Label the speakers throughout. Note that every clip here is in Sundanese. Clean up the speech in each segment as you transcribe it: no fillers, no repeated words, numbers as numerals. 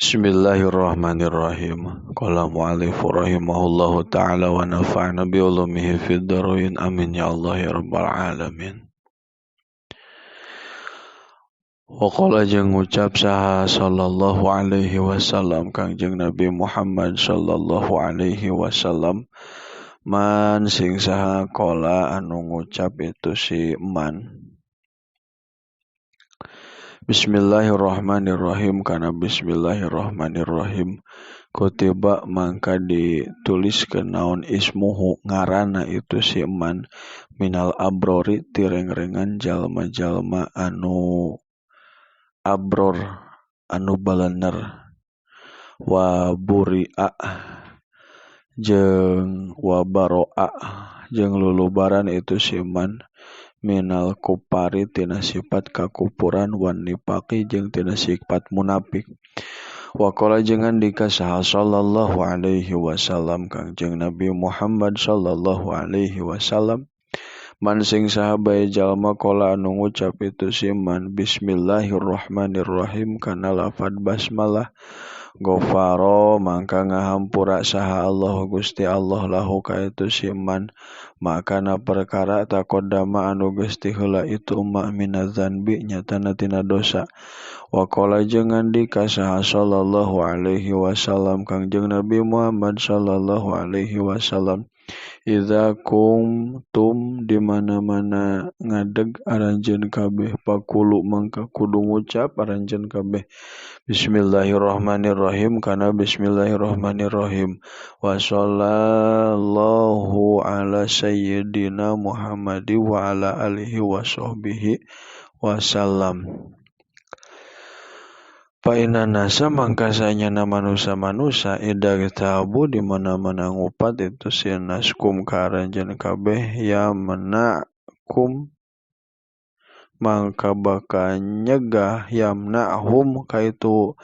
Speaker 1: Bismillahirrahmanirrahim. Qala mu'allif rahimahullahu ta'ala wa nafa'na bi ulumihi fid dharain. Amin ya Allah ya rabbal alamin. Wa qala jeung ngucap saha sallallahu alaihi wasallam Kangjeng Nabi Muhammad sallallahu alaihi wasallam, man sing saha qala anu ngucap itu si man. Bismillahirrahmanirrahim kana bismillahirrahmanirrahim kutiba mangka dituliskeun naon ismuhu ngaranna itu si man minal abrori tirengrengan jalma-jalma anu abror anu balener wa buri'a jeung wa baro'a jeung lulubaran itu si man minal kupari tina sifat kakupuran wan nifaqi jeung tina sifat munafik. Wa qala jeung ngandika saha sallallahu alaihi wasallam Kangjeng Nabi Muhammad sallallahu alaihi wasallam, man sing saha bae jalma qala anu ngucap itu si man bismillahirrahmanirrahim kana lafad basmalah, gofaro mangka ngahampura saha Allah Gusti Allah lahu ka itu si man makana perkara taqaddama anu geus tiheula itu ma minaz-zanbi nyatana tina dosa. Wa qala jeung ngandika saha sallallahu alaihi wasallam Kangjeng Nabi Muhammad sallallahu alaihi wasallam, idza kumtum di mana-mana ngadeg aranjeun kabeh pakulu mangka kudu ngucap aranjeun kabeh bismillahirrahmanirrahim kana bismillahirrahmanirrahim wa sallallahu ala sayyidina Muhammad wa ala alihi wa sahbihi wasallam. Fa inna nasa mangka sanyana manusa-manusa ida tabu di mana-mana ngupat itu si naskum ka aranjeun kabeh ya menakum mangka bakal nyegah yamnahum ka itu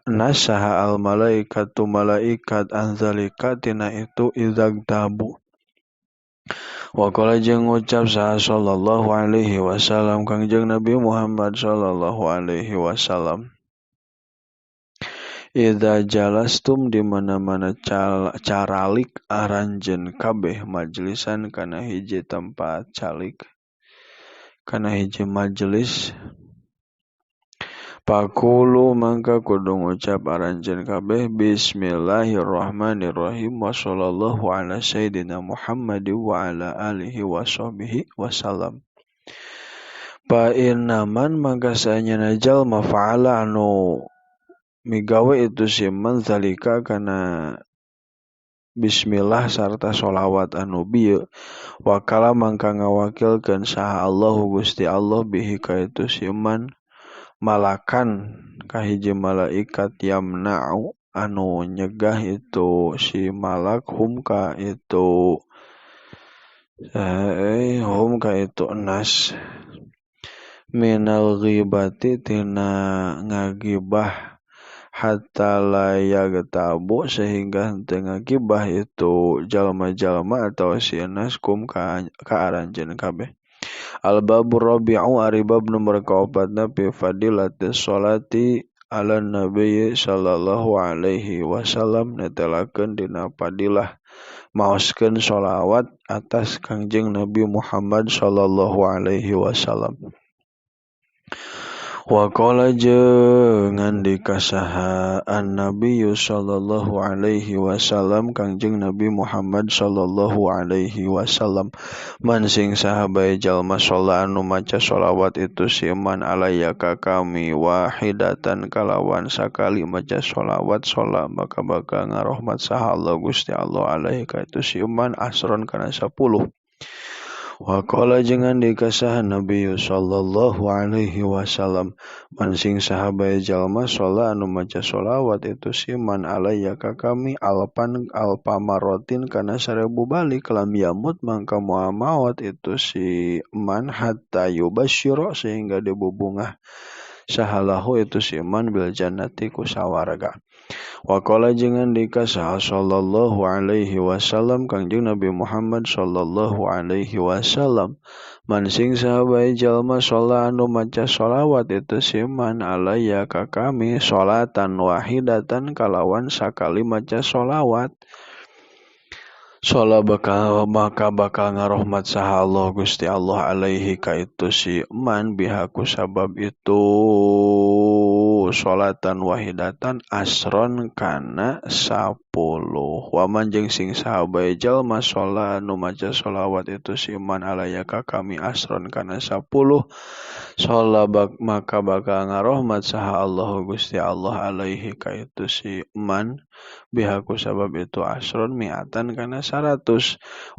Speaker 1: nasaha al malaikatu malaikat anzalika tina itu idzag tabu. Wa qala jeung ngucap saha sallallahu alaihi wasallam Kangjeng Nabi Muhammad sallallahu alaihi wasallam, idza jalastum di mana-mana caralik aranjeun kabeh majlisan kana hiji tempat calik kana hiji majelis, pakulu mangka kudu ngucap aranjeun kabeh bismillahirrahmanirrahim wa sallallahu ala sayyidina Muhammad wa ala alihi wa sahbihi wasallam. Fa innaman mangka saenyana jalma fa'ala anu migawe itu si man zalika kana bismillah sarta sholawat anu bieu wakala mangka ngawakilkeun saha Allahu Gusti Allah bihi ka itu si man malakan ka hiji malaikat yamna'u anu nyegah itu si malak hum ka itu hum ka itu nas minal ghibati tina ngagibah hatta la yagtabu sehingga henteu ngagibah itu jalma-jalma atau si nas kum ka aranjeun kabeh. Al babur rabi'u ari bab nomor kaopatna fi fadilatis sholati ala nabi sallallahu alaihi wasallam netelakeun dina fadilah maoskeun sholawat atas Kangjeng Nabi Muhammad sallallahu alaihi wasallam. Wa qala jeung ngandika saha an-nabiy sallallahu alaihi wasallam Kangjeng Nabi Muhammad sallallahu alaihi wasallam, man sing saha bae jalma sholla anu maca sholawat itu si man alaya ka kami wahidatan kalawan sakali maca sholawat sholla maka bakal ngarohmat saha Allah Gusti Allah alaihi ka itu si man asron kana 10. Wa qala jeung ngandika saha Nabi sallallahu alaihi wasallam, man sing saha bae jalma sholla anu maca sholawat itu si man alaya ka kami alpan alpamarotin kana 1000 balik lam yamut mangka moal maot itu si man hatta yubasyira sehingga dibubungah sahalahu itu si man bil jannati ku sawarga. Wa qala jeung ngandika saha sallallahu alaihi wasallam Kangjeng Nabi Muhammad sallallahu alaihi wasallam man sing saha bae jalma sholat anu maca sholawat itu si man alaya ka kami sholatan wahidatan kalawan sakali maca sholawat sholat bakal maka bakal ngarohmat saha Allah Gusti Allah alaihi ka itu si man bihaku sabab itu sholatan wahidatan asron kana 10. Waman jeung sing saha bae jalma sholat nu maca sholawat itu si man alaya ka kami asron kana 10 sholat maka bakal ngarohmat saha Allah Gusti Allah alaihi ka itu si man bihaku sabab itu asron mi'atan kana 100.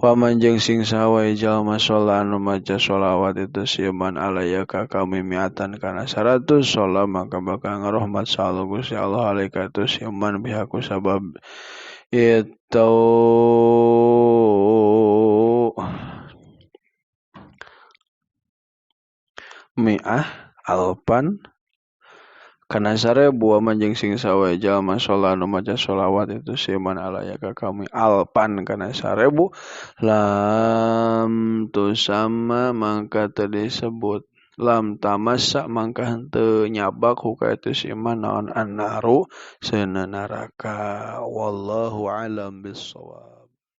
Speaker 1: Waman jeung sing saha wae jalma sholat anu maca sholawat itu si man alaya ka kami mi'atan kana 100 sholat maka bakal ngarohmat saha Allah Gusti Allah alaihi ka itu si man bihaku sabab itu mi'ah alpan kana 1000. Waman jeung sing saha jalma sholat anu maca sholawat itu si man alaya ka kami alpan kana 1000 lam tusama mangka teu disebut lam tamassa mangka henteu nyabak huka itu si man naon annaru seuna neraka. Wallahu alam bissawab.